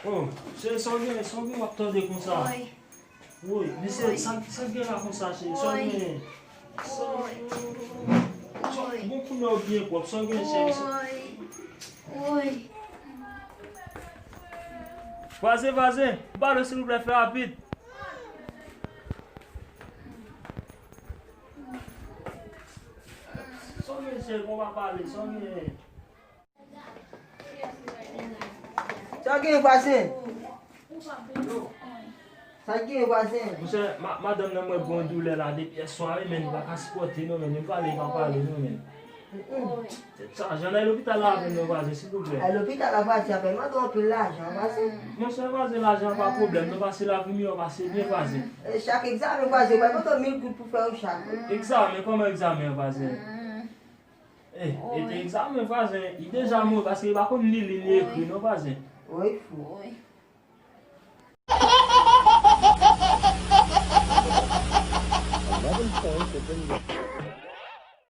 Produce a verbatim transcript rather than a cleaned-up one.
Oh, cheri, sa w gen, sa w gen w ap tande konsa? Woy. Woy, mesye, sa, sa w gen la konsa, cheri? Sa w gen? Sa w gen? Bon, koulè w byen pwòp, sa w gen, cheri? Woy. Vwazen, vwazen, pale, silvouplè, fè rapid. Sa w gen, cheri, bon, pa pale, sa w gen? Sa w gen, vwazen? Sa w gen, vwazen? Monchè, ma-, madanm nan mwen gon doulè la depi yèswa, wi, men li pa ka sipòte non, men li pale, li pa pale non, men. Tèt chaje, ann al lopital la avè m non, vwazen, silvouplè. Al lopital la, vwazen, ap mande w anpil lajan, vwazen. Monchè, vwazen, lajan pa pwoblèm non, pase lavi miyò, pase byen, vwazen. E, chak egzamen, vwazen, ou pa mande w mil goud pou fè yo chak. Egzamen? Kòman egzamen, vwazen? E, e te egzamen, vwazen. Li deja mouri paske li pa konn li, li ni ekri non, vwazen. Woy, fou. Anba bèl fon wi, se bèl.